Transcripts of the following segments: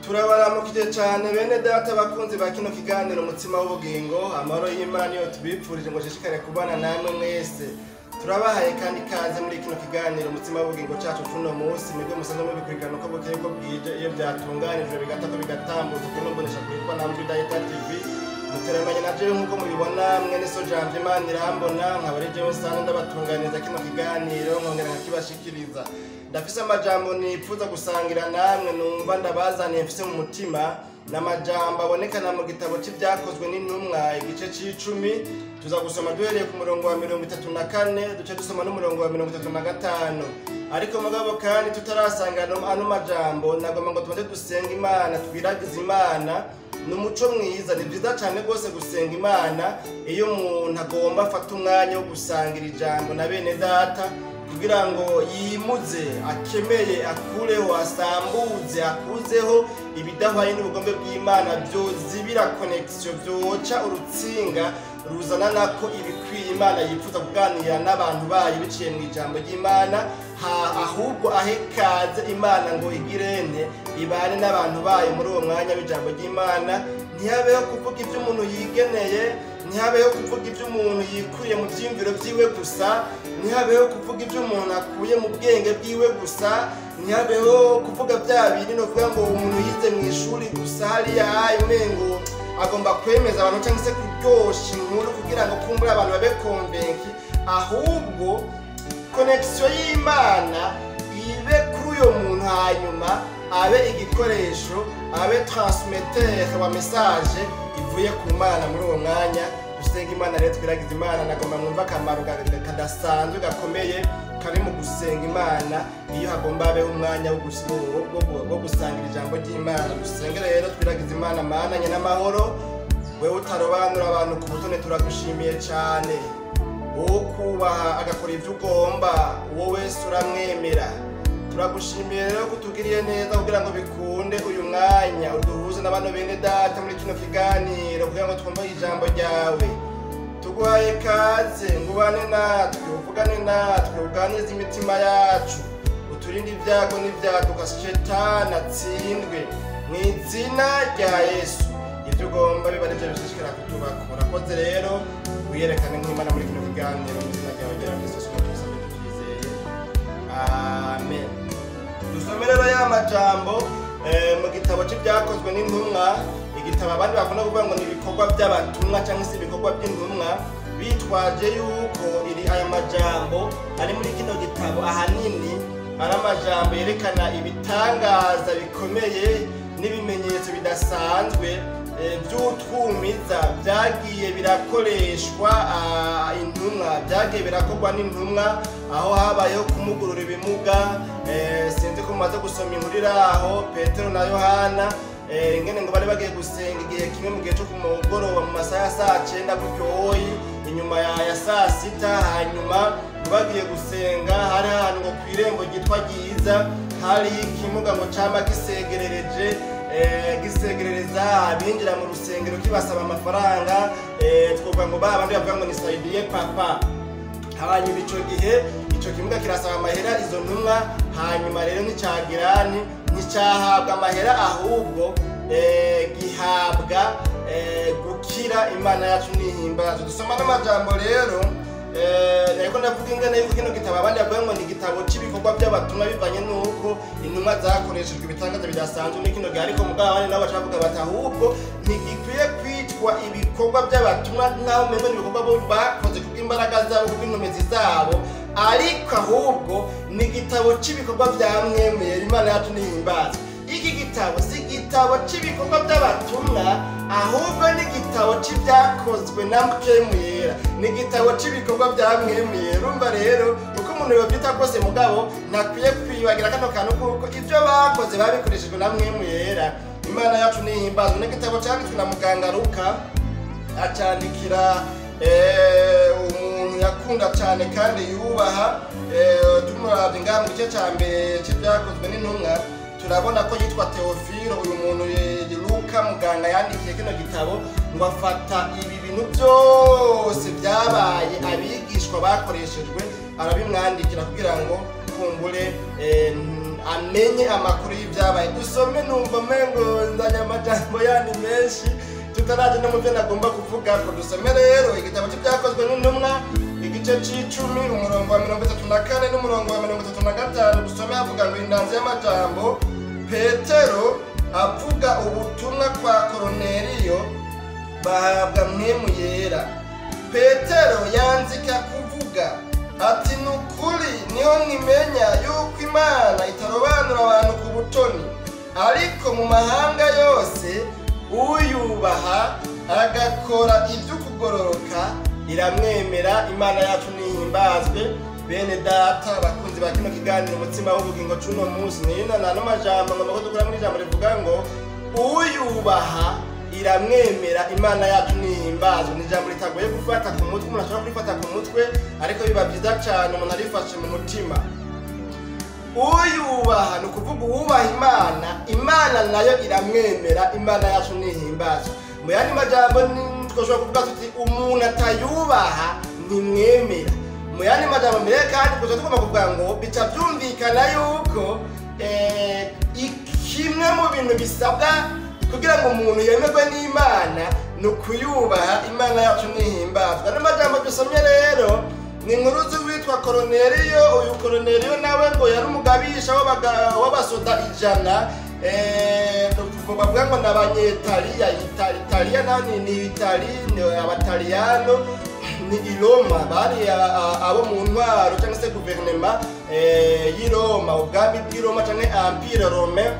Turabaramukije cyane bene data bakunzi ba kino kiganiro Umutsima w'Ubugingo. Amahoro y'Imana iyo tubipfurije ngo shishikare kubana namwe mwese. Turabahaye kandi ikaze muri kino kiganiro Umutsima w'Ubugingo cyacu cuno munsi. Mwebwe musanzwe mubikurikirana uko bukeye uko bwije, iyo byatunganijwe bigatako bigatambuka kuri mbonesha kuri kwa Nambi Data TV. Muteramanye na jewe nk'uko mubibona, mwene so Janvier Imana irambona, nkaba ari jewe nsanzwe ndabatunganiriza kino kiganiro nkongera nkakibashikiriza. Ndafise amajambo nipfuza gusangira namwe, numva ndabazaniye mfise mu mutima. Ni amajambo abonekana mu gitabo c'Ivyakozwe n'Intumwa, igice c'icumi. Tuza gusoma duhereye ku murongo wa 34, duce dusoma n'umurongo wa 35. Ariko mugabo kandi tutarasangira ano majambo, nagomba ngo tubanze dusenga Imana, twiragize Imana. Ni umuco mwiza, ni byiza cyane rwose gusenga Imana iyo umuntu agomba afata umwanya wo gusangira ijambo na bene data, kugira ngo yimuze, akemeye, akureho, asambuze, akuzeho ibidahwanye n'ubugombe bw'Imana byozibira connection, byoca urutsinga ruzana nako ibikwiye Imana yifuza kuganira n'abantu bayo biciye mu ijambo ry'Imana. Ahubwo ahe ikaze Imana ngo igirente ibane n'abantu bayo muri uwo mwanya w'ijambo ry'Imana. Ntihabeho kuvuga ibyo umuntu yigeneye, ntihabeho kuvuga ibyo umuntu yikuye mu byiyumviro byiwe gusa, ntihabeho kuvuga ibyo umuntu akuye mu bwenge bwiwe gusa, ntihabeho kuvuga bya bindi no kuvuga ngo umuntu yize mu ishuri gusa hariya umengo agomba kwemeza abantu cyangwa se kuryosha inkuru kugira ngo kumbure abantu babe convaincu. Ahubwo connection y'Imana ibe kuri uyo muntu, hanyuma abe igikoresho, abe transmetteur wa message ivuye ku Mana muri uwo mwanya. Dusenga Imana rero, twiragize Imana. Nagomba mwumva akamaro kadasanzwe gakomeye kari mu gusenga Imana iyo hagomba habeho umwanya wo gusangira ijambo ry'Imana. Dusenge rero, twiragize Imana. Mana n'amahoro, wewe utarobanura abantu ku butone, turagushimiye cyane. Wowe kubaha agakora ibyo ugomba, wowe wese uramwemera. Turagushimiye rero ko utugiriye neza kugira ngo bikunde uyu mwanya uduhuze na bano bene data muri kino kiganiro kugira ngo twumve ijambo ryawe. Tuguhaye kaze ngo ubane natwe, uvugane natwe, uganirize imitima yacu, uturinde ibyago n'ibyaduka, shetani atsindwe mu izina rya Yesu. Ibyo ugomba biba aribyo bishishikara kutubaka. Urakoze rero, wiyerekane nk'Imana muri kino kiganiro mu izina ryawe rya Kristo tubisabye tubyizeye, amen. Dusome rero ya majambo mu gitabo c'Ivyakozwe n'Intumwa, igitabo abandi bakunda kuvuga ngo ni ibikorwa by'abatumwa cyangwa se ibikorwa by'intumwa, bitwaje yuko iri aya majambo ari muri kino gitabo ahanini ari amajambo yerekana ibitangaza bikomeye n'ibimenyetso bidasanzwe by'utwumiza byagiye birakoreshwa intumwa, byagiye birakorwa n'intumwa, aho habayeho kumugurura ibimuga. Sinzi ko mumaze gusoma inkuru iri aho Petero na Yohana, ingene ngo bari bagiye gusenga igihe kimwe mu gihe cyo ku mugoroba mu masaha ya saa 9 gutyoyi, inyuma ya saa 6. Hanyuma bagiye gusenga, hari ahantu ngo kw'irembo ryitwa Ryiza hari ikimuga ngo cama gisegerereje, gisegerereza abinjira mu rusengero kibasaba amafaranga. Twovuga ngo ba bandi bavuga ngo ni saidiye papa. Hanyuma ico gihe ico kimuga kirasaba amahera izo ntumwa. Hanyuma rero nticagirani, nticahabwa amahera, ahubwo gihabwa gukira. Imana yacu nihimbazo. Dusoma n'amajambo rero. Nariko ndavuga ingene yuko kino gitabo abandi bavuga ngo ni igitabo c'ibikorwa by'abatumwa bivanye n'uko intumwa zakoreshejwe ibitangaza bidasanzwe muri kino gihe, ariko mugabo abandi nabo bacavuga bati ahubwo ntigikwiye kwitwa ibikorwa by'abatumwa nk'aho umengo ni ibikorwa bo bakoze kubw'imbaraga zabo, kubw'inkomezi zabo, ariko ahubwo ni igitabo c'ibikorwa bya mwemeye. Imana yacu nihimbazwe. Iki gitabo si igitabo c'ibikorwa by'abatumwa, ahubwo ni igitabo c'ivyakozwe na Mpwemu Yera, ni igitabo c'ibikorwa bya Mpwemu Yera. Urumva rero uko umuntu yovyita kose, mugabo ntakwiye kwibagira kano kantu kuko ivyo bakoze babikoreshejwe na Mpwemu Yera. Imana yacu nihimbazwe. Ni igitabo canditswe na muganga Luka, acandikira umuntu yakunda cyane kandi yubaha. Tumuravye ngaha mu gice ca mbere c'Ivyakozwe n'Intumwa, turabona ko yitwa Teofilo. Uyu muntu Luka muganga yandikiye kino gitabo ngo afata ibi bintu byose byabaye abigishwa bakoreshejwe, arabimwandikira kugira ngo kumbure amenye amakuru y'ibyabaye. Dusome, numva mengo nzanye amajambo yandi menshi tutaraje no mu byo nagomba kuvuga ko. Dusome rero igitabo cy'Ibyakozwe n'Intumwa, igice c'10, umurongo wa 34 n'umurongo wa 35. Dusome avuga ngo: indanzi y'amajambo, Petero avuga ubutumwa kwa Koroneliyo, bahabwa Mpwemu Yera. Petero yanzika kuvuga ati: "Ni ukuri niho nkimenya yuko Imana itarobanura abantu ku butoni, ariko mu mahanga yose uyubaha agakora iby'ukugororoka iramwemera." Imana yacu nihimbazwe. Bene data bakunzi ba kino kiganiro Umutsima w'Ubugingo c'uno munsi, nino nano majambo ngomba ko dukura muri ijambo rivuga ngo "uyubaha iramwemera". Imana yacu nihimbazwe. Ni ijambo ritagoye gufata ku mutwe, umuntu ashobora kurifata ku mutwe, ariko biba byiza cyane umuntu arifashe mu mutima. Uyubaha, ni ukuvuga uwubaha Imana, Imana nayo iramwemera. Imana yacu nihimbazwe. Mu yandi majambo twashobora kuvuga tuti umuntu atayubaha ntimwemera. Mu yandi majambo mbere kandi gusa tugomba kuvuga ngo bica byumvikana yuko kimwe mu bintu bisabwa kugira ngo umuntu yemerwe n'Imana ni ukuyubaha. Imana yacu nihimbazwa. N'amajambo dusomye rero ni inkuru z'uwitwa Koroneliyo. Uyu Koroneliyo nawe ngo yari umugabisha w'abasoda 100, bavuga ngo ni Abanyetaliya. Italiya nayo ni Itali, ni Abataliyano, ni i Roma, bari abo mu ntwaro cyangwa se guverinema y'i Roma, ubwami bw'i Roma cyangwa Empire romain.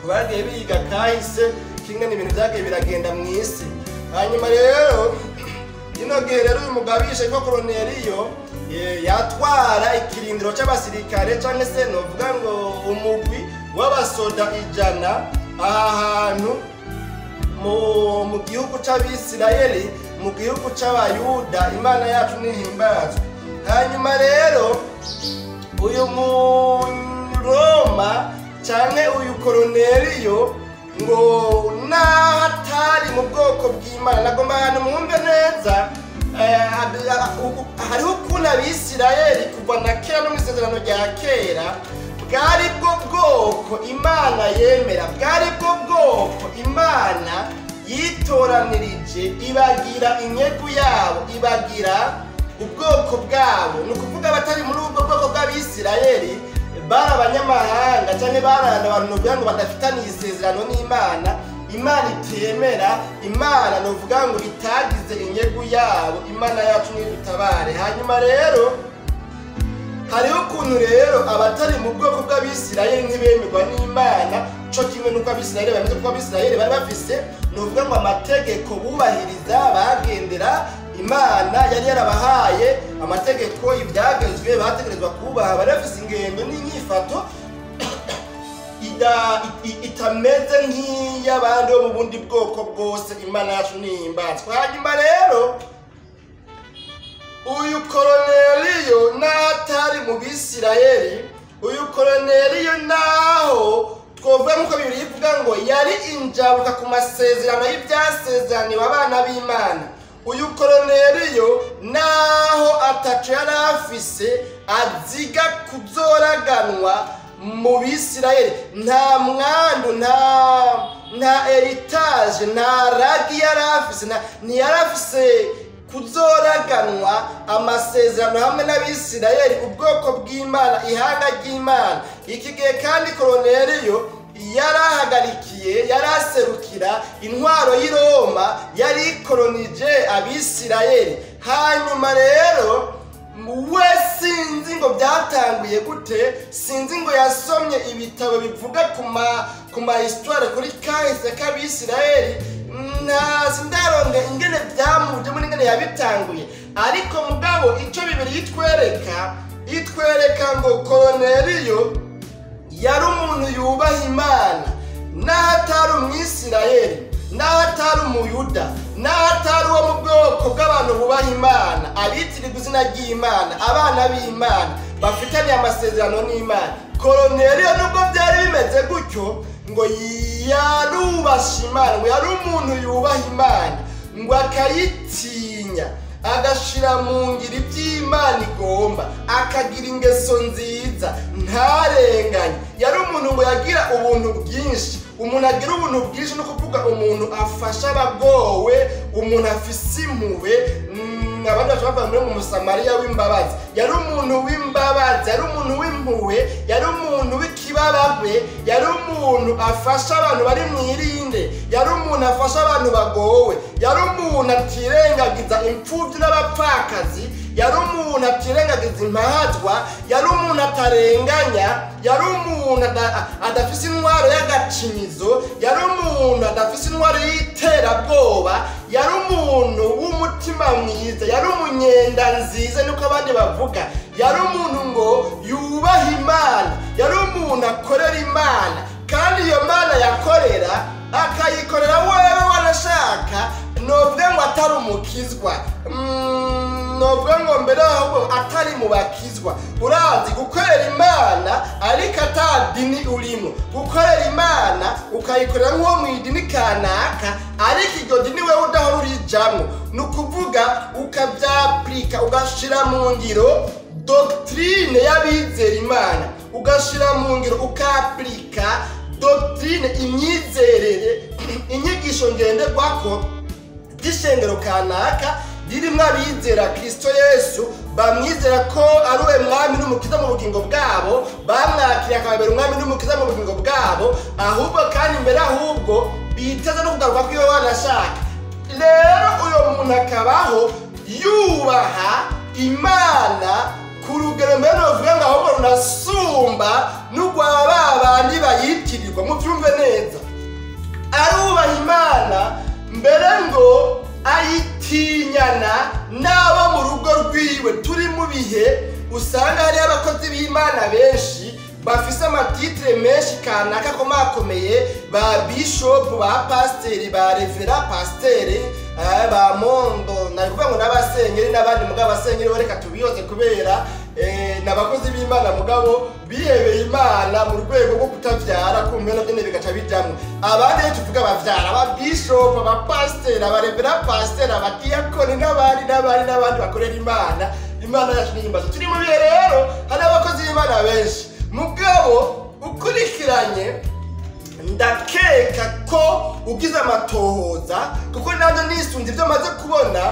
Bagiye biga kahise kimwe n'ibintu byagiye biragenda mu isi. Hanyuma rero ino gihe rero uyu mugabisha yitwa Koroneliyo yatwara ikirindiro cy'abasirikare, cyangwa se novuga ngo umugwi w'abasoda 100, aha hantu mu gihugu c'Abisirayeli, mu gihugu c'Abayuda. Imana yacu nihimbazwe. Hanyuma rero uyu Muroma cyane, uyu Koroneliyo, ngo naho atari mu bwoko bw'Imana, nagomba ahantu mwumve neza, hariho ukuntu Abisirayeli kuva na kera no mu Isezerano rya Kera bwari bwo bwoko Imana yemera, bwari bwo bwoko Imana yitoranirije, ibagira inyegu yabo, ibagira ubwoko bwabo. Ni ukuvuga abatari muri ubwo bwoko bw'Abisirayeli bari abanyamahanga, cyangwa bari abantu novuga ngo badafitaniye isezerano n'Imana, Imana itemera, Imana novuga ngo itagize inyegu yabo. Imana yacu nidutabare. Hanyuma rero hariho ukuntu rero abatari mu bwoko bw'Abisirayeli ntibemerwa n'Imana co kimwe n'uko Abisirayeli bameze, kuko Abisirayeli bari bafise novuga ngo amategeko bubahiriza, bagendera. Imana yari yarabahaye amategeko, ibyagezwe bategerezwa kubaha. Bari bafise ingendo n'inyifato itameze nk'iy'abandi bo mu bundi bwoko bwose. Imana yacu nihimbazwe. Hanyuma rero uyu Koroneliyo n'atari mu Bisirayeli, uyu Koroneliyo naho twovuga nk'uko Bibiliya ivuga ngo yari injabuka ku masezerano y'ibyasezeraniwe abana b'Imana, uyu Koroneliyo naho ataco yari afise aziga kuzoraganwa mu Bisirayeli, nta mwandu, nta héritage, nta ragi yari afise, ntiyari afise kuzoraganwa amasezerano hamwe n'Abisirayeli, ubwoko bw'Imana, ihanga ry'Imana. Iki gihe kandi Koroneliyo yarahagarikiye, yaraserukira intwaro y'i Roma yari ikoronije Abisirayeli. Hanyuma rero we sinzi ngo byatanguye gute, sinzi ngo yasomye ibitabo bivuga ku ma histoire, kuri kahise k'Abisirayeli, ntazi ndaronga ingene byamujemo n'ingene yabitanguye. Ariko mugabo icyo Bibiliya itwereka ngo Koroneliyo yari umuntu yubaha Imana, n'aho atari Umwisirayeli, n'aho atari Umuyuda, n'aho atari uwo mu bwoko bw'abantu bubaha Imana, abitirirwa izina ry'Imana, abana b'Imana bafitaniye amasezerano n'Imana. Koroneliyo nubwo byari bimeze gutyo, ngo yarubasha Imana, ngo yari umuntu yubaha Imana, ngo akayitinya, agashira mu ngiro iby'Imana igomba, akagira ingeso nziza, ntarenganye. Yari umuntu ngo yagira ubuntu bwinshi. Umuntu agira ubuntu bwinshi no kuvuga umuntu afasha abagowe, umuntu afise impuhwe. Abandi bashobora kuvuga ngo Umusamariya w'imbabazi. Yari umuntu w'imbabazi, yari umuntu w'impuhwe, yari umuntu w'ikibabagwe, yari umuntu afasha abantu bari mwirinde, yari umuntu afasha abantu bagowe, yari umuntu atirengagiza imfubyi n'abapfakazi, yari umuntu atirengagiza impahazwa, yari umuntu atarenganya, yari umuntu adafise intwaro y'agacinyizo, yari umuntu adafise intwaro y'iterabwoba, yari umuntu w'umutima mwiza, yari umunyenda nziza niko abandi bavuga, yari umuntu ngo yubaha Imana, yari umuntu akorera Imana, kandi iyo Mana yakorera akayikorera wewe wanashaka, novuga ngo atari umukizwa, novuga ngo mbere ahubwo atari mu bakizwa. Urazi gukorera Imana ariko ata dini urimo, gukorera Imana ukayikorera nk'uwo mu idini kanaka ariko iryo dini wewe udahora urijamwo, ni ukuvuga ukavyapurika ugashira mu ngiro doctrine y'abizera Imana, ugashira mu ngiro ukapurika doctrine, imyizerere, inyigisho ngenderwako ry'ishengero kanaka ririmwo abizera Kristo Yesu, bamwizera ko ari we mwami n'umukiza mu bugingo bwabo, bamwakiriye akababera umwami n'umukiza mu bugingo bwabo, ahubwo kandi mbere ahubwo biteze no kugaruka kw'iwe wanashaka. Rero uyo muntu akabaho yubaha Imana ku rugero mbere novuga ngo ahubwo runasumba n'urwa ba bandi bayitirirwa. Muvyumve neza, arubaha Imana mbere ngo ayitinyana n'abo mu rugo rwiwe. Turi mu bihe usanga hariho abakozi b'Imana benshi bafise amatitire menshi kanaka akomakomeye, ba bishop, ba pasiteri, ba revera pasiteri, ba mondo, nari kuvuga ngo n'abasenyeri n'abandi, mugabo abasenyeri bo reka tubiyoze kubera n'abakozi b'Imana mugabo bihebeye Imana mu rwego rwo kutavyara, kumbe navyo nyene bigaca bijamwo. Abandi rero tuvuga abavyara, aba bishop, aba pasiteri, aba revera pasiteri, abadiyakoni n'abandi n'abandi n'abandi bakorera Imana. Imana yacu n'ihimbaza. Turi mu bihe rero hari abakozi b'Imana benshi, mugabo ukurikiranye ndakeka ko ugize amatohoza, kuko nabyo nisunze ibyo maze kubona,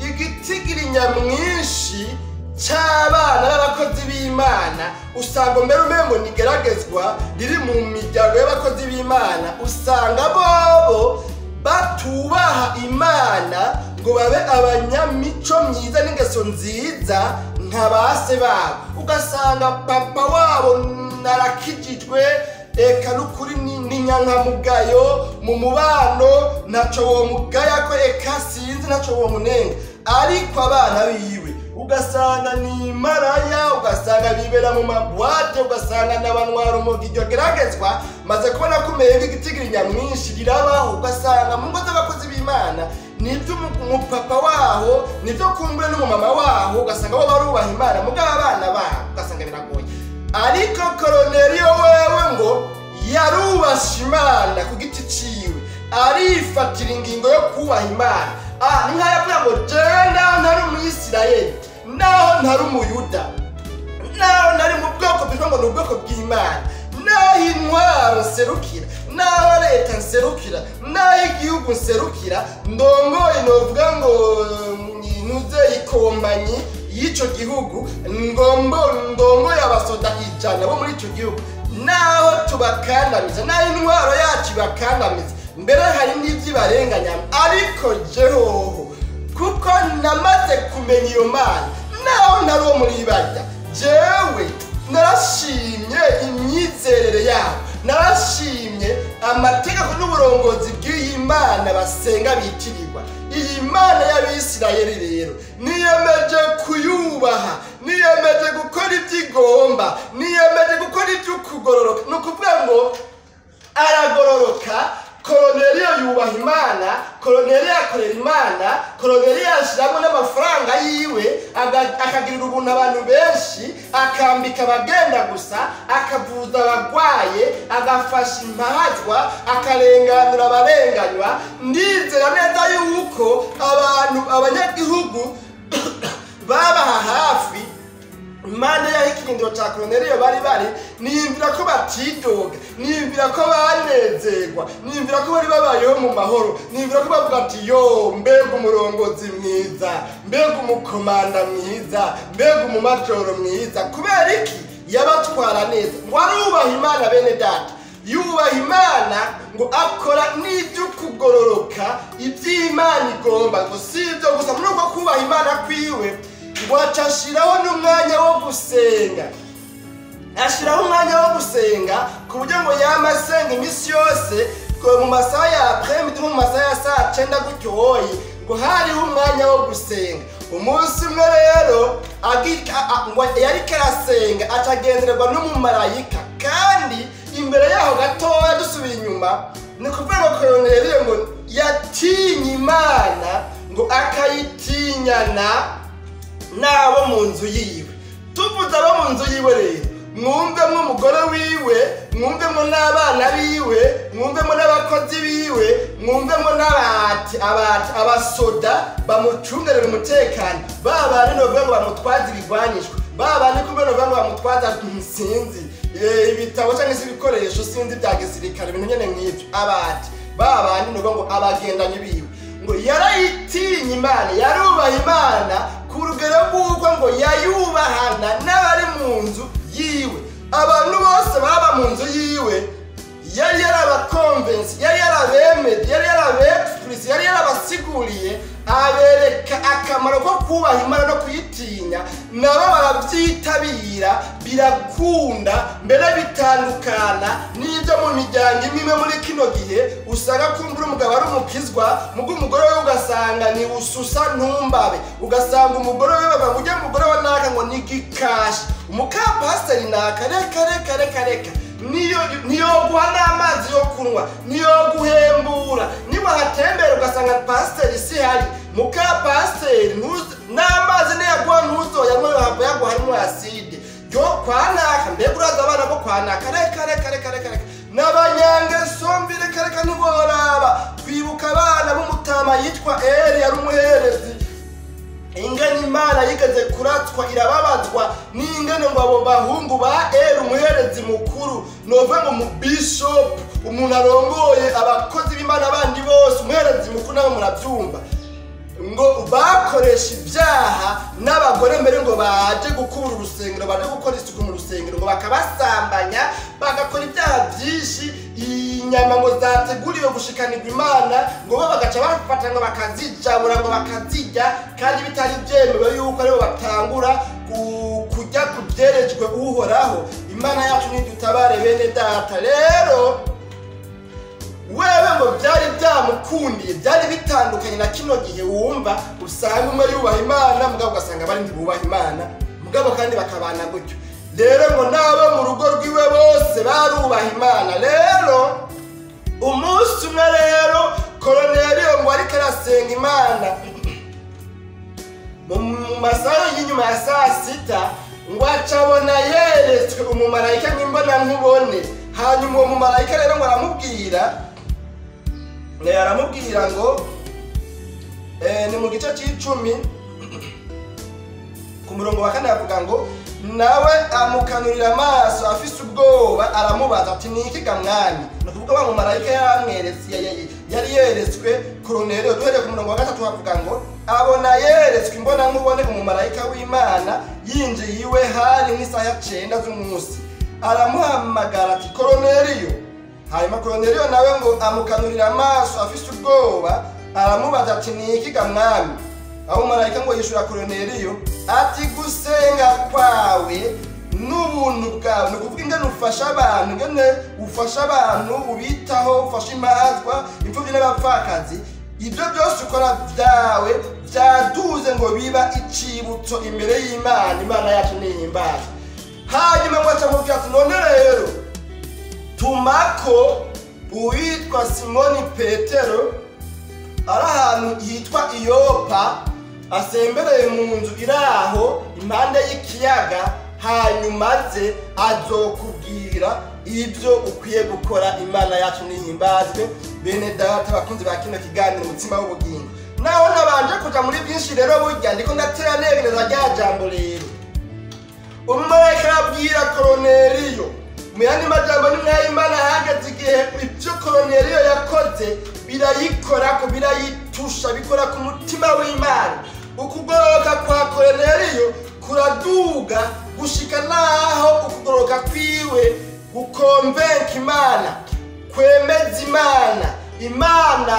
igitigiri nyamwinshi c'abana b'abakozi b'Imana usanga mbere umengo nigeragezwa riri mu miryango y'abakozi b'Imana, usanga bobo batubaha Imana ngo babe abanyamico myiza n'ingeso nziza nka base babo. Ugasanga papa wabo narakijijwe, eka n'ukuri ni nyankamugayo mu mubano, ntaco womugaya ko eka sinzi ntaco womunenga, ariko abana biwe ugasanga ni maraya, ugasanga bibera mu mabwate, ugasanga n'abantwara umugi. Iryo geragezwa maze kubona ko umenga igitigiri nyamwinshi rirabaho, ugasanga mu ngo z'abakozi b'Imana nibyo umupapa waho, nibyo kumbure n'umumama waho, ugasanga bo barubaha Imana mugabo abana babo ugasanga biragoye. Ariko Koroneliyo wewe ngo yarubashe Imana ku giti ciwe, arifatira ingingo yo kubaha Imana. Ni nkaho yavuga ngo jewe naho ntari Umuyisirayeli, naho ntari Umuyuda, naho ntari mu bwoko bwitwa ngo ni ubwoko bw'Imana, naho intwaro nserukira, naho leta nserukira, naho igihugu nserukira, ndongoye novuga ngo ntuze ikompanyi y'ico gihugu, ndongoye abasoda 100 bo muri ico gihugu, naho tubakandamiza, naho intwaro yacu ibakandamiza, mbere hari n'ivyibarenganya, ariko jehoho kuko namaze kumenya iyo Mana, naho ntari uwo muri barya, jewe narashimye imyizerere yabo, narashimye amategeko n'uburongozi bw'iyi Mana basenga bitirirwa. Iyi Mana y'Abisirayeli rero niyemeje kuyubaha, niyemeje gukora ibyo igomba, niyemeje gukora iby'ukugororoka. Ni ukuvuga ngo aragororoka. Koroneliyo yubaha Imana, Koroneliyo akorera Imana, Koroneliyo yashiramo n'amafaranga yiwe, akagirira ubuntu abantu benshi, akambika abagenda gusa, akavuza abagwaye, agafasha impahazwa, akarenganura abarenganywa. Ndizera neza yuko abantu abanyagihugu babaha hafi Impande y'aho ikirindiro ca Koruneliyo bari niyumvira ko batidoga, niyumvira ko banezerwa, niyumvira ko bari babayeho mu mahoro, niyumvira ko bavuga ati yo mbega umurongozi mwiza, mbega umukomanda mwiza, mbega umumajoro mwiza. Kubera iki? Yabatwara neza. Ngo arubaha Imana bene data, yubaha Imana, ngo akora n'ibyo kugororoka iby'Imana igomba. Ngo si ibyo gusa, muri uko kubaha Imana kwiwe ngo aca ashiraho n'umwanya wo gusenga, ashiraho umwanya wo gusenga ku buryo ngo yama asenga iminsi yose, ngo mu masaha ya après-midi, mu masaha ya saa 9 gutyo woyi, ngo hariho umwanya wo gusenga. Umunsi umwe rero ngo yariko arasenga acagendererwa n'umumarayika, kandi imbere yaho gatoya dusubiye inyuma ni kuvuga ngo Koruneliyo ngo yatinye Imana, ngo akayitinyana n'abo mu nzu yiwe. Tuvuze abo mu nzu yiwe rero, mwumvemwo umugore wiwe, mwumvemwo n'abana biwe, mwumvemwo n'abakozi biwe, mwumvemwo n'abati abati abasoda bamucungerera umutekano, ba bandi novuga ngo bamutwaze ibigwanishwa, ba bandi kumbe novuga ngo bamutwaza sinzi ibitabo cyangwa se ibikoresho sinzi bya gisirikare, ibintu nyene nk'ivyo. Abati ba bandi novuga ngo abagendanyi biwe, ngo yarayitinye Imana, yarubaha Imana ku rugero rw'uko ngo yayubahana n'abari mu nzu yiwe. Abantu bose baba mu nzu yiwe yari yarabakonvensi, yari yarabemeje, yari yarabexplicit, yari yarabasiguriye, abereka akamaro ko kubaha Imana no kuyitinya, nabo barabyitabira birakunda. Mbere bitandukana n'ibyo mu miryango imwe muri kino gihe usanga kumbura umugabo ari umukizwa, mugo umugore we ugasanga ni ususa ntumbabe, ugasanga umugore we bavuga ngo ujye mugore wa naka ngo ni gikashi, umukapasiteri naka, reka reka reka reka, niyo guha n'amazi yo kunywa, niyo guhembura. Niba hatembera ugasanga pasiteri si hari, mukapasiteri n'amazi niyaguha ntuzoyanywe, yohava yaguha harimo aside yo kwa naka. Mbega uraza abana bo kwa naka, reka reka reka reka reka, n'abanyangeso mbi, reka reka ntiboraba. Twibuka abana b'umutama yitwa Eli, yari umuherezi, ingene Imana yigeze kuratswa irababazwa n'ingene ngo abo bahungu ba Eli umuherezi mukuru, novuga ngo umubishopu, umuntu arongoye abakozi b'Imana bandi bose, umuherezi mukuru nabo murabyumva, ngo bakoresha ibyaha n'abagore mbere ngo baje gukura urusengero, baje gukora isuku mu rusengero, ngo bakabasambanya, bagakora ibyaha byinshi. Inyama ngo zateguriwe gushikanirwa Imana, ngo bo bagaca bafata ngo bakazijabura, ngo bakazirya, kandi bitari byemewe yuko aribo batangura kujya kubyerejwe Uhoraho. Imana yacu nidutabare bene data. Rero wewe ngo byari byamukundiye, byari bitandukanye na kino gihe wumva usanga umwe yubaha Imana, mugabo ugasanga bari ntibubaha Imana, mugabo kandi bakabana gutyo. Rero ngo n'abo mu rugo rwiwe bose barubaha Imana. Rero umunsi umwe rero Koruneliyo ngo ariko arasenga Imana mu masaha y'inyuma ya saa 6, ngo acabona yeretswe umumarayika nk'imbona nkubone. Hanyuma uwo mumarayika rero ngo aramubwira ngo ni mu gice c'icumi ku murongo wa 4 avuga ngo nawe amukanurira amaso afise ubwoba, aramubaza ati ni iki ga mwami? Ni ukuvuga wa mumarayika yaramweretse, yari yeretswe Koruneliyo. Duhereye ku murongo wa 3 avuga ngo abona yeretswe imbona nkubone umumarayika w'Imana yinjiye iwe, hari nk'isaha 9 z'umunsi, aramuhamagara ati Koruneliyo. Hanyuma Koruneliyo nawe ngo amukanurira amaso afise ubwoba, aramubaza ati ni iki ga mwami? Aho marayika ngo yishura Koruneliyo ati gusenga kwawe n'ubuntu bwawe, ni ukuvuga ingene ufasha abantu, ingene ufasha abantu, ubitaho, ufasha imazwa, imfuvyi n'abapfakazi, ibyo byose ukora byawe byaduze ngo biba icibutso imbere y'Imana. Imana yacu nihimbazwe. Hanyuma ngo aca amubwira ati none rero tumako uwitwa Simoni Petero ari ahantu hitwa Iyopa, asembereye mu nzu iraho impande y'ikiyaga, hanyuma aze azokubwira ibyo ukwiye gukora. Imana yacu nihimbazwe. Bene data bakunzi ba kino kiganiro umutsima w'ubugingo, naho nabanje kuja muri byinshi rero burya ndiko ndatera negereza rya jambo. Rero Umumarayika arabwira Koroneliyo. Mu yandi majambo, ni nk'aho Imana hageze igihe ibyo Koroneliyo yakoze birayikorako, birayitusha, bikora ku mutima w'Imana. Ukugororoka kwa Koroneliyo kuraduga gushika naho ukugororoka kwiwe gukonvenka Imana, kwemeza Imana. Imana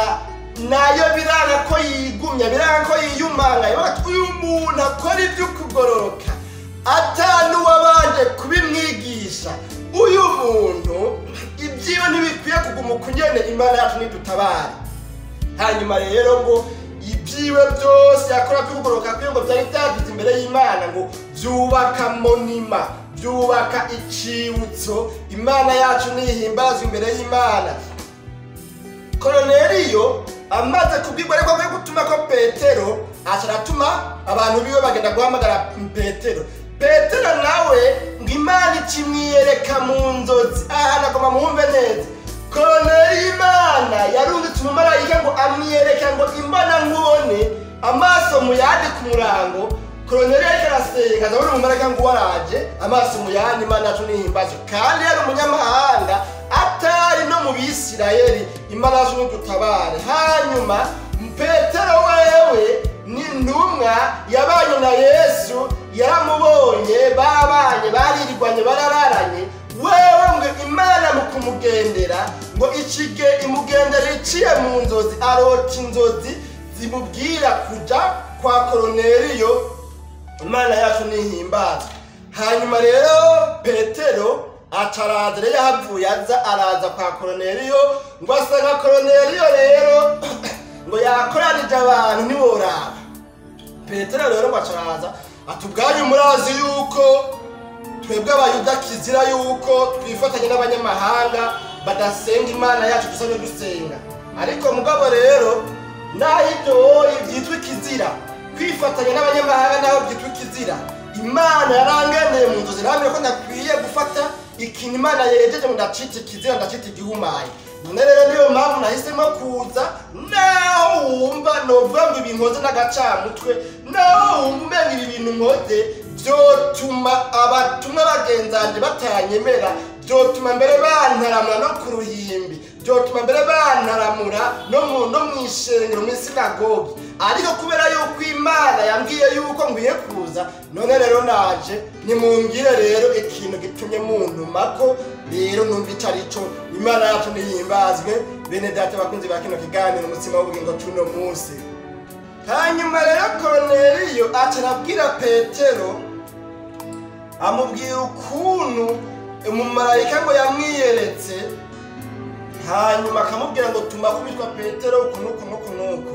nayo biranga ko yigumya, biranga ko yiyumanga. Uyu muntu akora iby'ukugororoka atanuwabanje kubimwigisha, uyu muntu ibyiwe ntibikwiye kuguma ukunyene. Imana yacu nidutabare. Hanyuma rero ngo ibyiwe byose yakora by'ukugororoka kwiwe ngo byari byagize imbere y'Imana, ngo byubaka monima, byubaka icibutso. Imana yacu nihimbazwa imbere y'Imana. Koroneliyo amaze kubwirwa ariko akwiye gutuma ko Petero, aca aratuma abantu biwe bagenda guhamagara Petero. Petero nawe ngo Imana ikimwiyereka mu nzozi. Aha nagomba muhumve neza. Koroneliyo Imana yarungitse umumarayika ngo amwiyereka ngo imbona nkubone, amaso muyandi ku murango. Koroneliyo ariko arasenga, azabona umumarayika ngo waraje, amaso muyandi. Imana yacu nihimbazwe. Kandi yari umunyamahanga atari no mu Bisirayeli. Imana yacu nidutabare. Hanyuma Petero wewe ni intumwa yabanye na Yesu, yaramubonye, babanye, baririgwanye, barararanye. Wewe ngo Imana mu kumugendera ngo ikige imugendera iciye mu nzozi, arota inzozi zimubwira kuja kwa Koroneliyo. Imana yacu nihimbazwe. Hanyuma rero Petero acaraza rero, yahavuye aza araza kwa Koroneliyo, ngo asanga Koroneliyo rero ngo yakoranije abantu ntiworaba. Petero rero ngo acaraza ati ubwanyu murazi yuko twebwe Abayuda kizira yuko twifatanya n'abanyamahanga badasenga Imana yacu dusanzwe dusenga. Ariko mugabo rero naho ibyo byitwa ikizira, kwifatanya n'abanyamahanga naho byitwa ikizira, Imana yarangendeye mu nzozi irambwira ko ndakwiye gufata ikintu Imana yejeje ngo ndacita ikizira, ndacita igihumaye. None rero niyo mpamvu nahisemo kuza. Naho wumva novuga ngo ibi nkoze n'agacamutwe, naho wumva umenga ibi bintu nkoze vyotuma abatumwa bagenzanje batanyemera, vyotuma mbere bantaramura no ku ruhimbi, vyotuma mbere bantaramura no mw'ishengero, mw'isinagogi, ariko kubera yuko Imana yambwiye yuko nkwiye kuza, none rero naje. Nimumbwire rero ikintu gitumye muntumako rero numva ico arico. Imana yacu nihimbazwe. Bene data bakunzi ba kino kiganiro umutsima w'ubugingo c'uno munsi. Hanyuma rero Koroneliyo aca arabwira Petero, amubwira ukuntu umumarayika ngo yamwiyeretse, hanyuma akamubwira ngo tuma kubitwa Petero uku n'uku n'uku n'uku.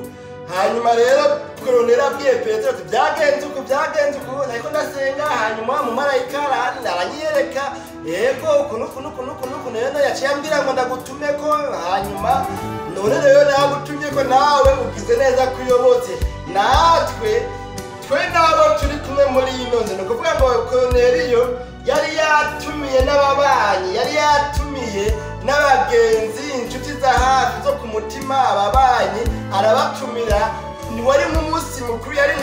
Hanyuma rero Koroneliyo abwiye Petero ati byagenze uku, byagenze uku, ariko ndasenga, hanyuma umumarayika aranyiyereka, yego uku n'uku n'uku n'uku n'uku, rero yaciye ambwira ngo ndagutume ko, hanyuma none rero nagutumye ko nawe ugize neza kuyobotse natwe twe nabo turi kumwe muri ino nzu. Ni ukuvuga ngo Koroneliyo yari yatumiye n'ababanyi, yari yatumiye n'abagenzi, inshuti za hafi zo ku mutima, ababanyi arabatumira. Wari nk'umunsi mukuru, yari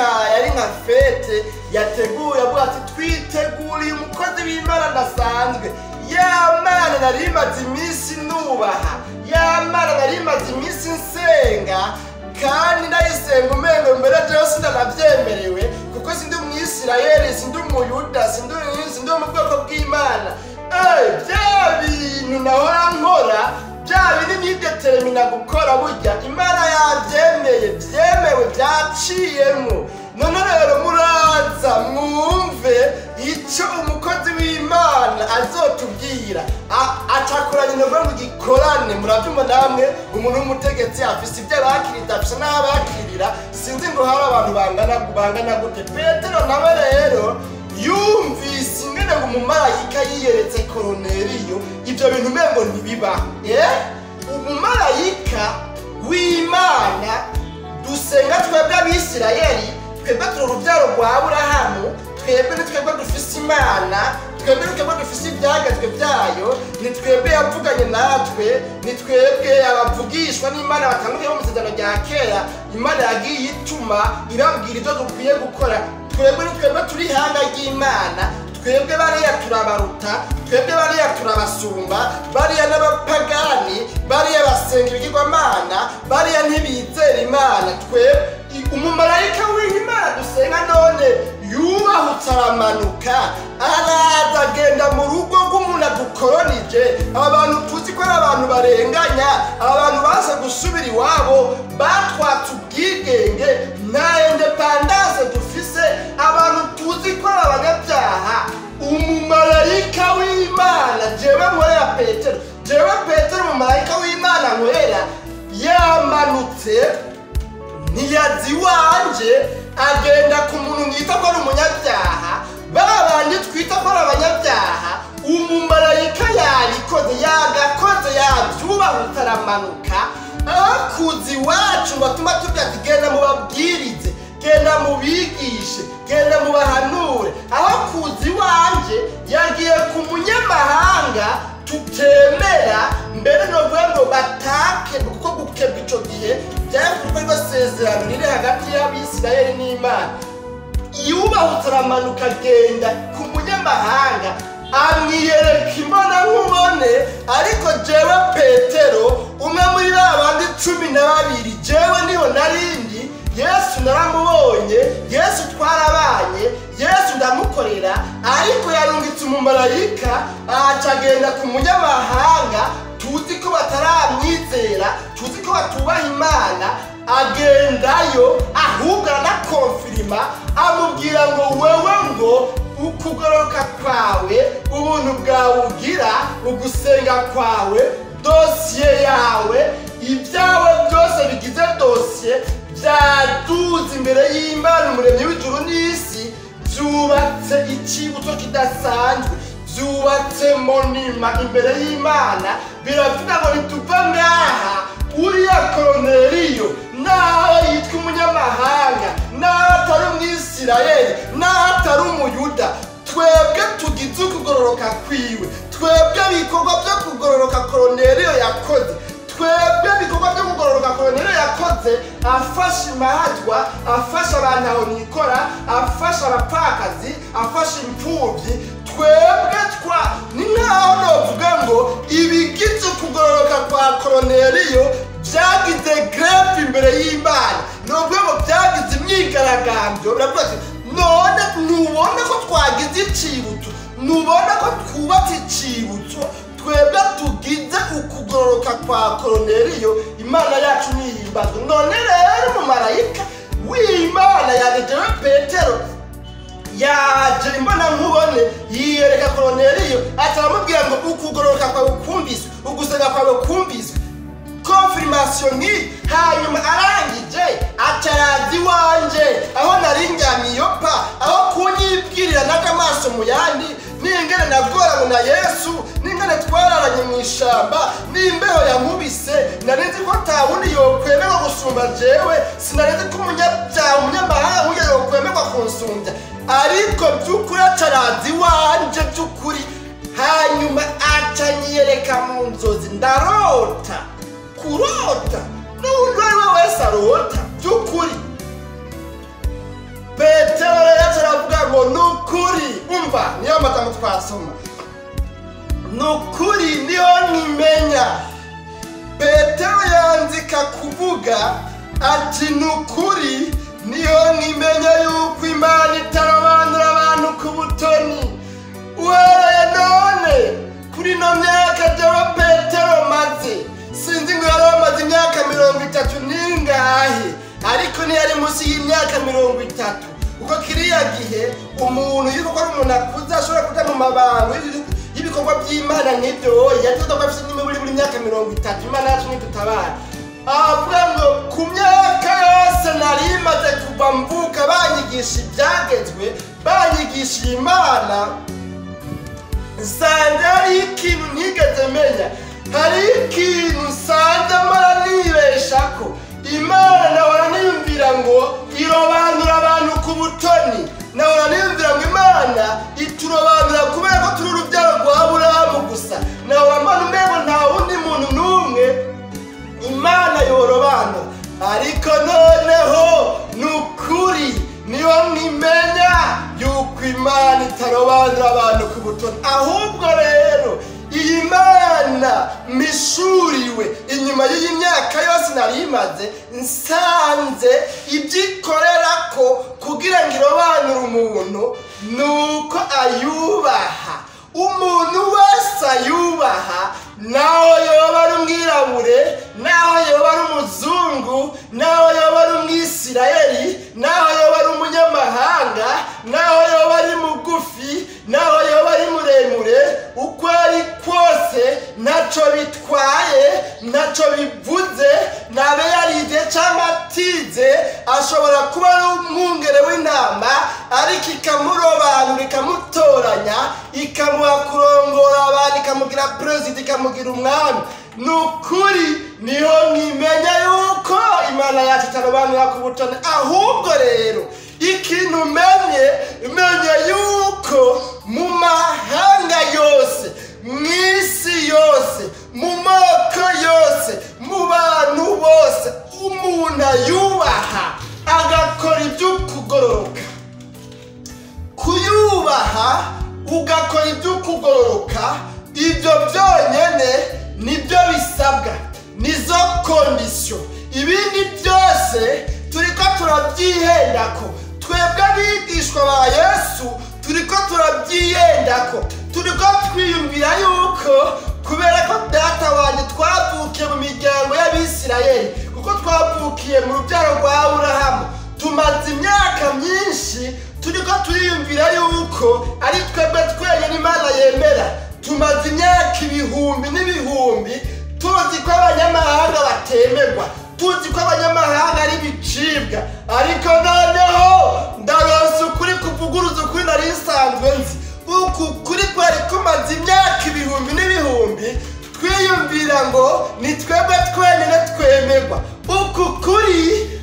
nka fete yateguye, avuga ati twiteguriye umukozi w'Imana adasanzwe. Ya Mana nari imaze iminsi nubaha, ya Mana nari imaze iminsi nsenga, kandi ndayisenga umengo mbere jewe sindanavyemerewe, kuko sindi umwisirayeli, sindi umuyuda, sindi mu bwoko bw'Imana. Bya bintu nahora nkora, bya bindi nidetermina gukora, burya Imana yavyemeye, vyemewe, vyaciyemwo. None rero muraza mwumve icyo umukozi w'Imana azotubwira. Acakoranye intego ngo gikorane. Muravyumva namwe, umuntu w'umutegetsi afise ibyo abakirira, afise n'abakirira, sinzi ngo hari abantu bangana gute. Petero nawe rero yumvise ingene ngo umumarayika yiyeretse Koroneliyo, ibyo bintu umengo ntibibaho. Umumarayika w'Imana dusenga twebwe Abisirayeli, twebwe turi urubyaro rwa Aburahamu, twebwe ni twebwe dufise Imana, twebwe ni twebwe dufise ibyagezwe byayo, ni twebwe yavuganye natwe, ni twebwe abavugishwa n'Imana batandukanye bo mu isezerano rya kera. Imana yagiye ituma irabwira ibyo dukwiye gukora. Twebwe ni twebwe turi ihanga ry'Imana, Twebwe bariya turabaruta, twebwe bariya turabasumba, bariya n'abapagani, bariya basenga ibigirwamana, bariya ntibizera Imana. Twebwe umumarayika w'Imana dusenga none yubahutse aramanuka, araza agenda mu rugo rw'umuntu adukoronije. Abantu tuzi ko ari abantu barenganya, abantu baza gusubira iwabo, batwatse ubwigenge, nta independance dufise, abantu tuzi ko ari abanyabyaha. Umumarayika w'Imana jewe nkorera Petero, jewe Petero umumarayika w'Imana nkorera yamanutse, ntiyazi iwanje, agenda ku muntu mwita ko ari umunyabyaha, babandi twita ko ari abanyabyaha. Umumarayika yabikoze, yagakoze, yabyubahutse aramanuka akuza iwacu ngo atuma tubwira ati genda mubabwirize, genda mubigishe, genda mubahanure. Aho kuza iwanje yagiye ku munyamahanga tutemera, mbere novuga ngo batake, kuko gukebwa ico gihe byari kuko ryo sezerano riri hagati y'Abisirayeli n'Imana. Yubahutse aramanuka agenda ku munyamahanga, amwiyereka imbona nkubone. Ariko jewe Petero, umwe muri ba bandi 12, jewe niho narindi, Yesu naramubonye, Yesu twarabanye, Yesu ndamukorera, ariko yarungitse umumarayika aca agenda ku munyamahanga tuzi ko bataramwizera, tuzi ko batubaha Imana, agendayo ahubwo aranakonfirima, amubwira ngo wewe ngo ukugororoka kwawe, ubuntu bwawe ugira, ugusenga kwawe, dosiye yawe, ibyawe byose bigize dosiye byaduze imbere y'Imana umuremyi w'ijuru n'isi, byubatse icyibutso kidasanzwe, byubatse monima imbere y'Imana. Biravuga ngo nituva ngaha, uriya Koroneliyo naho yitwa umunyamahanga, naho atari umwisirayeli, naho atari umuyuda, twebwe tugize ukugororoka kwiwe, twebwe ibikorwa byo kugororoka Koroneliyo yakoze, twebwe ibikorwa byo kugororoka Koroneliyo yakoze, afasha imahatwa, afasha abantu aho nikora, afasha abapfakazi, afasha imfubyi, twebwe twa ni nkaho novuga ngo ibigize ukugororoka kwa Koroneliyo byagize grève imbere y'Imana, novuga ngo byagize imyigaragambyo. Biravuga ati none nubona ko twagize icibutso, nubona ko twubatse icibutso, twebwe tugize ukugororoka kwa Koroneliyo, Imana yacu nihimbazwe. None rero umumarayika w'Imana yaje Petero, yaje imbona nkubone, yiyereka Koroneliyo, atamubwira ngo ukugororoka kwawe kumviswe, ugusenga kwawe kumviswe, confirmation ni. Hanyuma arangije atarazi wanje aho nari ndyamye Yopa, aho kunyibwirira n'amaso mu yandi, n'ingene nagoranye na Yesu, n'ingene twararanye mu ishamba, n'imbeho yankubise, nari nzi ko atawundi yokwemerwa gusumba jewe, sinari nzi ko umunyabyaha umunyamahanga nk'uyo yokwemerwa kunsumbya, ariko by'ukuri atarazi wanje by'ukuri. Hanyuma acanyiyereka mu nzozi, ndarota. Kurota n'undi uwo ari we wese arota by'ukuri. Petero rero aravuga ngo ni ukuri, umva niyo magambo twasoma, ni ukuri niyo nimenya. Petero yanzika kuvuga ati ni ukuri niyo nimenya yuko Imana itarobanura abantu ku butoni. Uhereye none kuri no myaka jewe Petero maze, sinzi ngo yari amaze imyaka 30 n'ingahe, ariko ntiyari munsi y'imyaka 30, kuko kiriya gihe umuntu yuko ari umuntu akuze ashobora kuja mu mabango y'ibikorwa by'Imana nk'ibyo, yategerezwa kuba afise n'imiburi buri myaka 30. Imana yacu ntidutabara. Avuga ngo ku myaka yose nari maze kuva mvuka, banyigisha ibyagezwe, banyigisha Imana, nsanze hari ikintu ntigeze menya, hari ikintu nsanze mpora nibeshako. Imana nahora niyumvira ngo irobanura abantu ku butoni, nahora niyumvira ngo Imana iturobanura kubera ko turi urubyaro rwa Aburahamu gusa, nahora mbona umengo nta wundi muntu n'umwe Imana yorobanura. Ariko noneho ni ukuri niyo nkimenya yuko Imana itarobanura abantu ku butoni. Ahubwo rero iyi Mana mishuriwe inyuma y'iyi myaka yose nari imaze, nsanze ibyikorera ko kugira ngo irobanure umuntu nuko ayubaha. Umuntu wese ayubaha, naho yoba ari umwirabure, naho yoba ari umuzungu, naho yoba ari umwisirayeli, naho yoba ari umunyamahanga, naho yoba ari mugufi, naho yoba ari muremure, uko ari kose ntacyo bitwaye, ntacyo bivuze, nabe yarize cyangwa atize, ashobora kuba ari umwungere w'intama, ariko ikamurobanura, ikamutoranya, ikamuha kurongora abantu, ikamugira perezida, ikamugira umwami. Ni ukuri niho nkimenya yuko Imana yacu itarobanura ku butoni. Ahubwo rero ikintu menye yuko mu mahanga yose, mu isi yose, mu moko yose, mu bantu bose, umuntu ayubaha agakora iby'ukugororoka. Kuyubaha ugakora iby'ukugororoka, ibyo byonyene nibyo bisabwa, nizo kondisiyo. Ibindi byose turiko turabyihendako. Twebwe abigishwa ba Yesu turiko turabyihendako, turiko twiyumvira yuko kubera ko data wanjye twavukiye mu miryango y'Abisirayeli, kuko twavukiye mu rubyaro rwa Aburahamu, tumaze imyaka myinshi turiko turiyumvira yuko ari twebwe twenyine Imana yemera. Tumaze imyaka ibihumbi n'ibihumbi tuzi ko abanyamahanga batemerwa, tuzi ko abanyamahanga ari ibicibwa, ariko noneho ndaronse ukuri kuvuguruza ukuri nari nsanzwe nzi. Uku kuri kwari kumaze imyaka ibihumbi n'ibihumbi twiyumvira ngo ni twebwe twenyine twemerwa. Uku kuri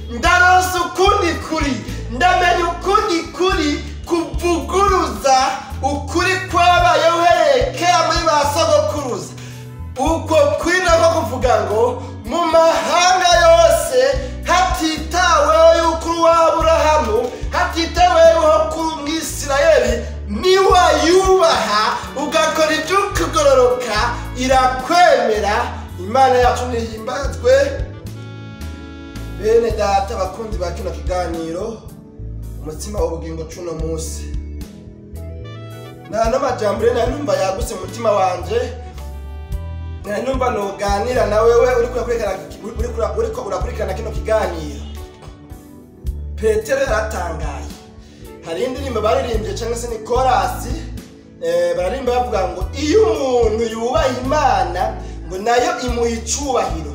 ndaronse ukundi kuri, ndamenya ukundi kuri kuvuguruza ukuri kwabayeho uhereye kera muri ba sogokuruza. Uko kuri nako kuvuga ngo mu mahanga yose, hatitaweho yuko uri uwa Aburahamu, hatitaweho ko uri umwisirayeli, niwayubaha ugakora iby'ukugororoka irakwemera. Imana yacu nihimbazwe. Bene data bakunzi ba kino kiganiro umutsima w'ubugingo cuno munsi, nta n'amajambo rero nari numva yagutse mu mutima wanje, nari numva noganira na wewe uriko urakurikirana kino kiganiro. Petero yaratangaye. Hari indirimbo baririmbye cyangwa se ni korasi, bararirimba bavuga ngo iyo umuntu yubaha Imana ngo nayo imuha icubahiro,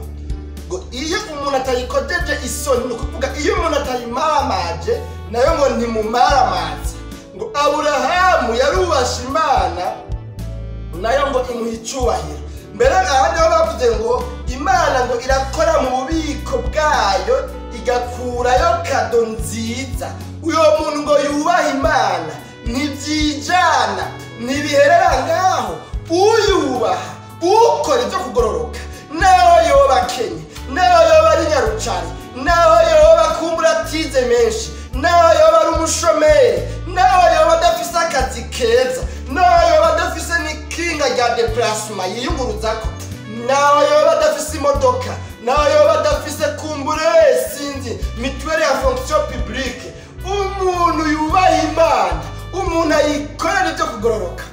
ngo iyo umuntu atayikojeje isoni, ni ukuvuga iyo umuntu atayimaramaje nayo ngo ntimumaramaze. Ngo Aburahamu yarubashe Imana nayo ngo imuha icubahiro. Mbere ahandi ho bavuze ngo Imana ngo irakora mu bubiko bwayo igakurayo kado nziza. Uyo muntu ngo yubaha Imana ntibyijana, ntibiherera ngaho. Uyubaha ukora ibyo kugororoka, naho yoba akenye, naho yoba ari nyarucari, naho yoba kumbura atize menshi, naho yoba ari umushomeri, naho yoba adafise akazi keza, naho yoba adafise n'ikinga rya deplacement yiyunguruzako, naho yoba adafise imodoka, naho yoba adafise kumbure sinzi mituweli ya fonction publique, umuntu yubaha Imana, umuntu ayikorera ibyo kugororoka,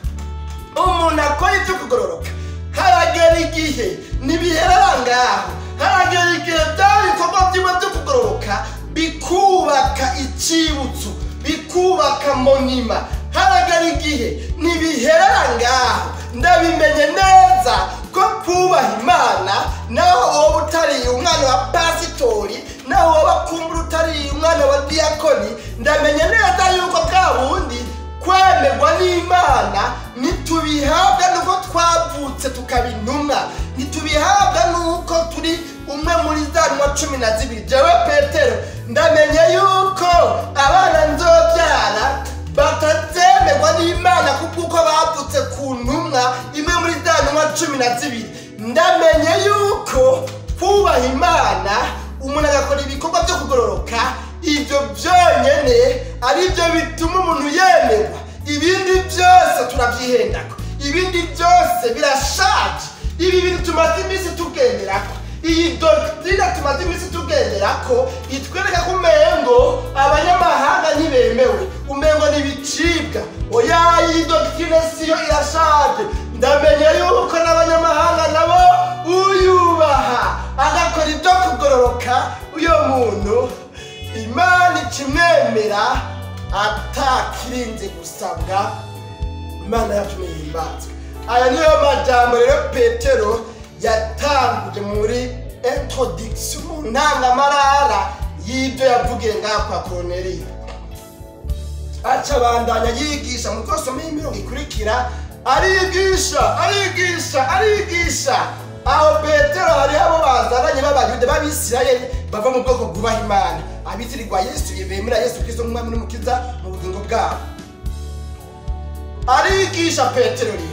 umuntu akora ibyo kugororoka, haragera igihe ntibiherera ngaho, haragera igihe bya bikorwa byiwe byo kugororoka bikubaka icibutso, bikubaka monima. Haragera igihe ntibiherera ngaho. Ndabimenye neza ko kubaha Imana, naho wowe utariye umwana wa pasitori, naho wowe kumbura utariye umwana wa diakoni, ndamenye neza yuko bwa bundi kwemerwa n'Imana ntitubihabwa nuko twavutse tukaba intumwa, ntitubihabwa nuko turi umwe muri za ntumwa 12. Jewe Petero ndamenye yuko abana nzobyara batazemerwa n'Imana kuko bavutse ku ntumwa imwe muri za ntumwa 12. Ndamenye yuko kubaha Imana, umuntu agakora ibikorwa byo kugororoka, ibyo byonyene aribyo bituma umuntu yemerwa. Ibindi byose turabyihendako, ibindi byose birashaje. Ibi bintu tumaze iminsi tugenderako, iyi doctrine tumaze iminsi tugenderako itwereka ko umengo abanyamahanga ntibemewe, umengo n'ibicibwa. Oya, iyi doctrine siyo, irashaje. Ndamenye yuko n'abanyamahanga nabo uyubaha agakora ibyo kugororoka, uyo muntu Imana ikimwemera atakirinze gusabwa. Imana yacu nihimbazwe. Aya niyo majambo rero Petero yatanguje muri introduction, mu ntangamarara y'ibyo yavugiye ngaha kwa Koruneliyo. Aca abandanya yigisha mu twasoma imirongo ikurikira, arigisha arigisha arigisha. Aho Petero hariho abo bazananye b'Abayuda b'Abisirayeli bava mu bwoko bwubaha Imana, abitirirwa Yesu, bemera Yesu Kristo nk'umwami n'umukiza mu bugingo bwabo. Arigisha Petero rero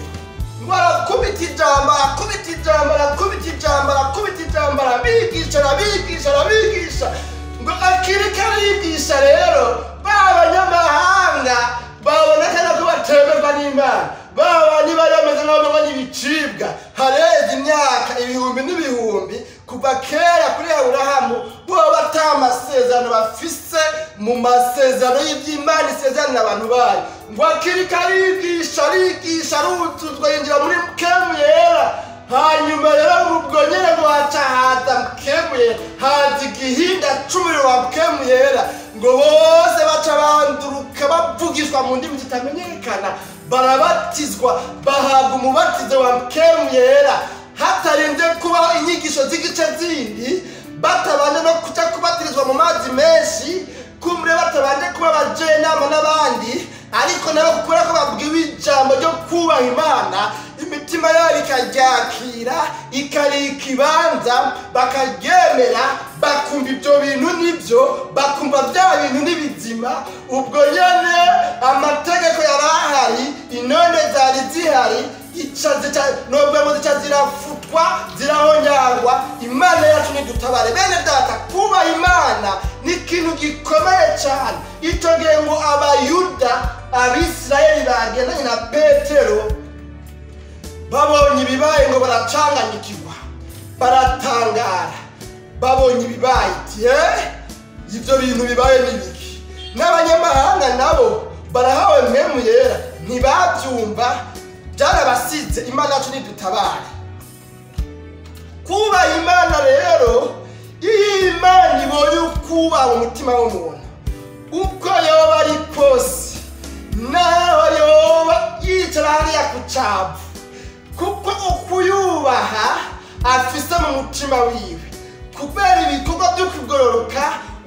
ngo arakubita ijambo, arakubita ijambo, arakubita ijambo, arakubita ijambo, arabigisha arabigisha arabigisha. Ngo akiriko arigisha rero ba banyamahanga baboneka ko batemerwa n'Imana, ba bandi bari bameze nk'aho bamwe n'ibicibwa. Hareze imyaka ibihumbi n'ibihumbi kuva kera kuri Aburahamu, bo bata amasezerano bafise mu masezerano y'iby'Imana isezerana abantu bayo. Ngo akiriko arigisha arigisha, aruzuzwa, yinjira muri mpwemu yera. Hanyuma rero ubwo nyene ngo haca haza mpwemu yera, haza igihinda c'umuriro wa mpwemu yera, ngo bose baca banduruka bavugishwa mu ndimi zitamenyekana, barabatizwa, bahabwa umubatizo wa mpwemu yera, hatarinze kubaho inyigisho z'igice zindi, batabanje no kuja kubatirizwa mu mazi menshi, kumure batabanje kuba abajenama n'abandi, ariko nabo kubera ko babwiwe ijambo ryo kubaha Imana, imitima yabo ikaryakira, ikarika ibanza, bakaryemera, bakumva ibyo bintu nibyo, bakumva bya bintu n'ibizima. Ubwo nyene amategeko yari ahari, inone zari zihari, nubwo ngo zica zirafutwa, zirahonyangwa. Imana yacu nidutabare. Bene data, kubaha Imana ni ikintu gikomeye cyane. Icyo gihe ngo Abayuda, Abisirayeli bagendanye na Petero babonye ibibaye ngo baracanganyikirwa, baratangara. Babonye ibibaye iti ibyo bintu bibaye n'ibiki? N'abanyamahanga nabo barahawe mpwemu yera, ntibabyumva, byarabasize. Imana yacu nidutabare. Kubaha Imana rero, iyo Imana ibonye ukubaha umutima w'umuntu, uko yoba ari kose, naho yoba yicara hariya ku cavu, kuko ukuyubaha afise mu mutima wiwe, kubera ibikorwa byo kugororoka,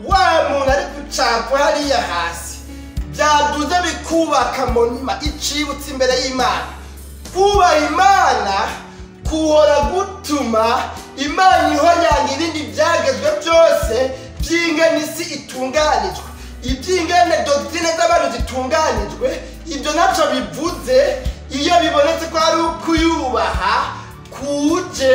wa muntu ari ku cavu hariya hasi byaduze bikubaka monima icibutse imbere y'Imana. Kubaha Imana kuhora gutuma Imana ihonyanga ibindi byagezwe byose by'ingene isi itunganijwe, iby'ingene doctrine z'abantu zitunganijwe. Ibyo ntaco bivuze iyo bibonetse ko ari ukuyubaha kuje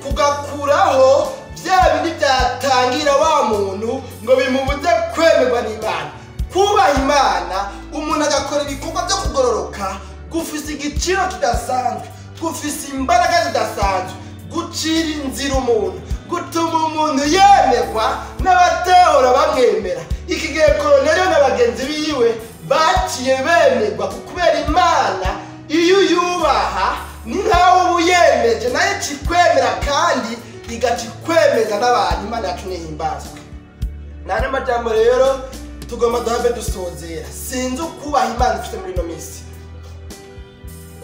kugakuraho bya bindi byatangira wa muntu ngo bimubuze kwemerwa n'Imana. Kubaha Imana, umuntu agakora ibikorwa byo kugororoka, gufise igiciro kidasanzwe, gufise imbaraga zidasanzwe, gucira inzira umuntu, gutuma umuntu yemerwa n'abatahora bamwemera. Iki gihe Koruneliyo na bagenzi biwe baciye bemerwa kubera Imana iyo uyubaha ni nkaho uba uyemeje, nayo ikikwemera kandi igaca ikwemeza n'abantu. Imana yacu nihimbazwe. Nane majambo rero tugomba duhave dusozera. Sinzi ukubaha Imana ufite muri ino minsi.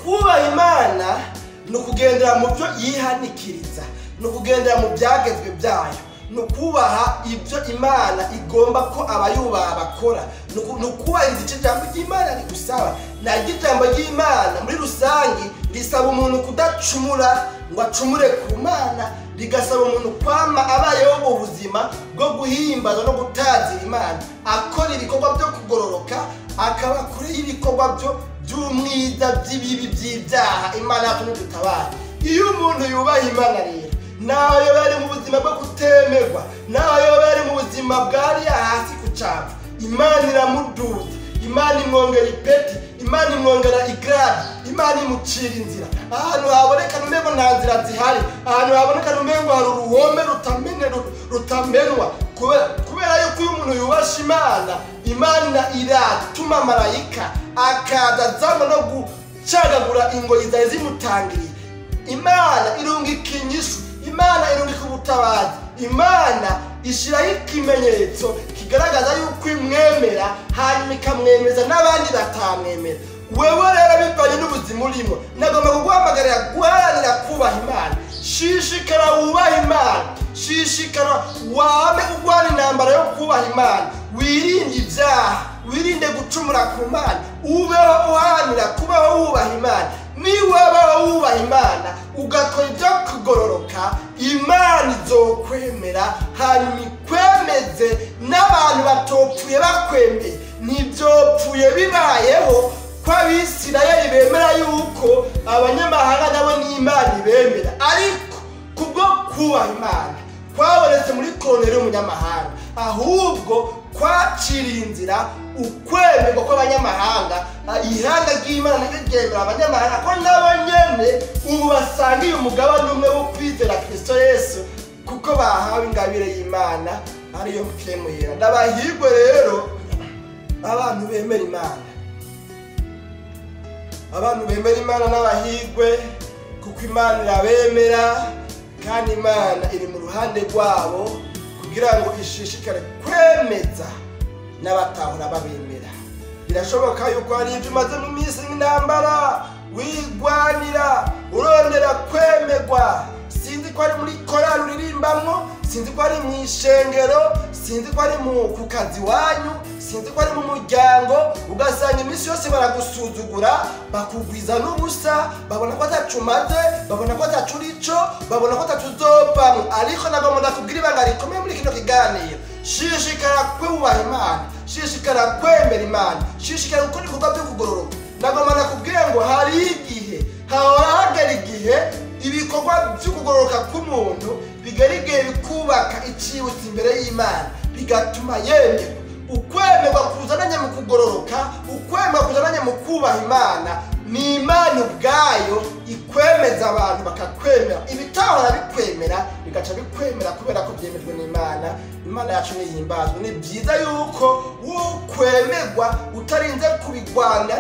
Kubaha Imana ni ukugendera mu byo yihanikiriza, ni ukugendera mu byagezwe byayo, ni ukubaha ibyo Imana igomba ko abayubaha bakora, ni ukubahiriza icyo ijambo ry'Imana rigusaba. Naryo ijambo ry'Imana muri rusange risaba umuntu kudacumura ngo acumure ku Mana, rigasaba umuntu kwama abayeho ubuzima bwo guhimbaza no gutazira Imana, akora ibikorwa byo kugororoka, akaba kure y'ibikorwa byo by'umwiza by'ibibi by'ibyaha. Imana yacu nidutabare. Iyo umuntu yubaha Imana rero, naho yoba ari mu buzima bwo kutemerwa, naho yoba ari mu buzima bwariya hasi ku cavu, Imana iramuduza, Imana imwongera ipeti, Imana imwongera igrade, Imana imucira inzira. Ahantu haboneka umengo nta nzira zihari, ahantu haboneka umengo hari uruhome rutamenwa. Kubera yuko uyu muntu yubasha Imana, Imana iratuma marayika akaza azanwa no gucagagura ingoyi zari zimutangiriye. Imana irungika inyishu, Imana irungika ubutabazi, Imana ishiraho ikimenyetso kigaragaza yuko imwemera, hanyuma ikamwemeza n'abandi batamwemera. Wewe rero bivanye n'ubuzima urimo, nagomba kuguhamagarira guharanira kubaha Imana. Shishikara wubaha Imana, shishikara wame urwana intambara yo kubaha Imana, wirinde ibyaha, wirinde gucumura ku Mana, ubeho uharanira kubaho wubaha Imana. Niwabaho wubaha Imana ugakora ibyo kugororoka, Imana izokwemera, hanyuma ikwemeze n'abantu batopfuye bakwemeye. Ntibyopfuye bibayeho ko Abisirayeli bemera yuko abanyamahanga nabo n'Imana ibemera, ariko kubwo kubaha Imana kwabonetse muri Koruneliyo umunyamahanga, ahubwo kwaciriye inzira ukwemerwa kw'abanyamahanga. Ihanga ry'Imana naryo ryemera abanyamahanga ko nabo nyene ubu basangiye umugabane umwe wo kwizera Kristo Yesu, kuko bahawe ingabire y'Imana ariyo Mpwemu Yera. Ndabahirwe rero abantu bemera Imana, abantu bemera Imana n'abahirwe, kuko Imana irabemera kandi Imana iri mu ruhande rwabo kugira ngo ishishikare kwemeza n'abatahora babemera. Birashoboka yuko hari ibyo umaze mu minsi nk'intambara wigwanira urondera kwemerwa. Sinzi ko ari muri korali uririmbamwo, sinzi ko ari mu ishengero, sinzi ko ari ku kazi wanyu, sinzi ko ari mu muryango, ugasanga iminsi yose baragusuzugura, bakugwiza n'ubusa, babona ko atacumaze, babona ko atacurico, babona ko atacuzovamwo. Ariko nagomba ndakubwira ibanga rikomeye muri kino kiganiro: shishikara kubaha Imana, shishikara kwemera Imana, shishikara gukora ibikorwa byo kugororoka. Nagomba ndakubwira ngo hari igihe hahora hagera igihe ibikorwa byo kugororoka k'umuntu bigera igihe bikubaka icibutso imbere y'Imana, bigatuma yemerwa. Ukwemerwa kuzananye mu kugororoka, ukwemerwa kuzananye mu kubaha Imana, ni Imana ubwayo ikwemeza abantu bakakwemera. Ibitahora bikwemera bigaca bikwemera kubera ko byemejwe n'Imana. Imana yacu nihimbazwe. Ni byiza yuko wokwemerwa utarinze kubigwana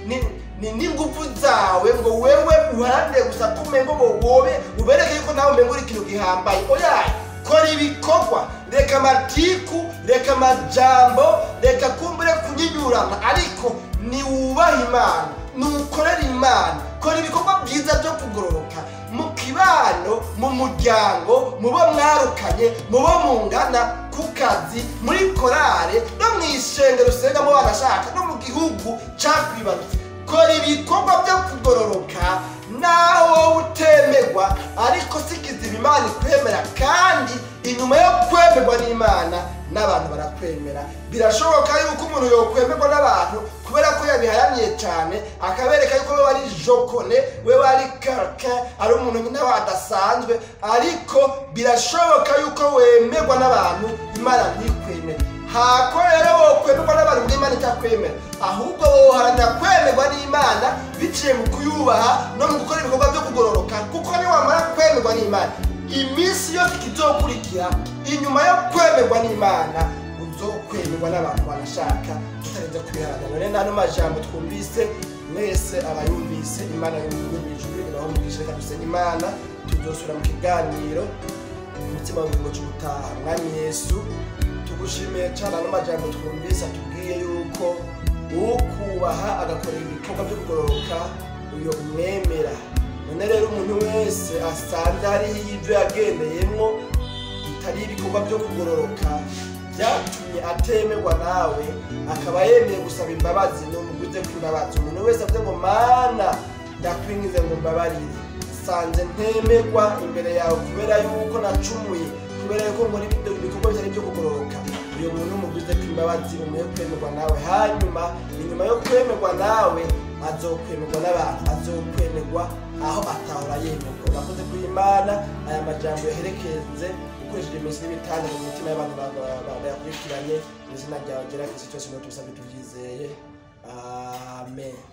ni n'ingufu zawe ngo wewe uharanire gusa kumengo wobe ubereke yuko nawe umengo uri ikintu gihambaye. Oya, kora ibikorwa, reka amatiku, reka amajambo, reka kumbure kunyinyurana, ariko ni wubaha Imana, nukorera Imana, kora ibikorwa byiza byo kugororoka mu kibano, mu muryango, mu bo mwarukanye, mu bo mungana, ku kazi, muri korale, no mu ishengero usengamo wanashaka, no mu gihugu cakwibarutse. Kora ibikorwa byo kugororoka naho wowe utemerwa, ariko sikiziba Imana ikwemera, kandi inyuma yo kwemerwa n'Imana n'abantu barakwemera. Birashoboka yuko umuntu yokwemerwa n'abantu kubera ko yabiharaniye cyane, akabereka yuko we ari jokone, we ari quelqu'un, ari umuntu nyine adasanzwe, ariko birashoboka yuko wemerwa n'abantu Imana ntikwemere. Hako rero wokwemerwa n'abantu Imana itakwemera, ahubwo woharanira kwemerwa n'Imana biciye mu kuyubaha no mu gukora ibikorwa byo kugororoka, kuko niwamara kwemerwa n'Imana iminsi yose ikizokurikira inyuma yo kwemerwa n'Imana uzokwemerwa n'abantu banashaka tutarinze kubiharanira. None n'ano majambo twumvise mwese abayumvise, Imana yo mu ijuru ibahe umugisha. Reka dusenge Imana, tuzosubira mu kiganiro umutima w'ubugingo c'ubutaha. Mwami Yesu, tugushimiye cyane ano majambo twumvise atubwiye yuko ukubaha agakora ibikorwa byo kugororoka uyo umwemera. None rero umuntu wese asanze hariho ibyo yagendeyemwo bitari ibikorwa byo kugororoka byatumye atemerwa nawe, akaba yemeye gusaba imbabazi, n'umuguze kw'imbabazi. Umuntu wese avuze ngo Mana ndakwingize ngo mbabarire, sanze ntemerwa imbere yawe kubera yuko nacumuye, kubera yuko nkora ibikorwa bitari ibyo kugororoka, uyu muntu umuguze kw'imbabazi umuhe kwemerwa nawe. Hanyuma inyuma yo kwemerwa nawe Azokwemerwa n'abantu, azokwemerwa aho atahora yemerwa. Urakoze kuri Imana aya majambo yaherekeze ukoresheje iminsi n'ibitanda mu mitima y'abantu bayakurikiranye. Mu izina ryawe ryera Kristo cyose niho tubisabye tubyizeye, amen.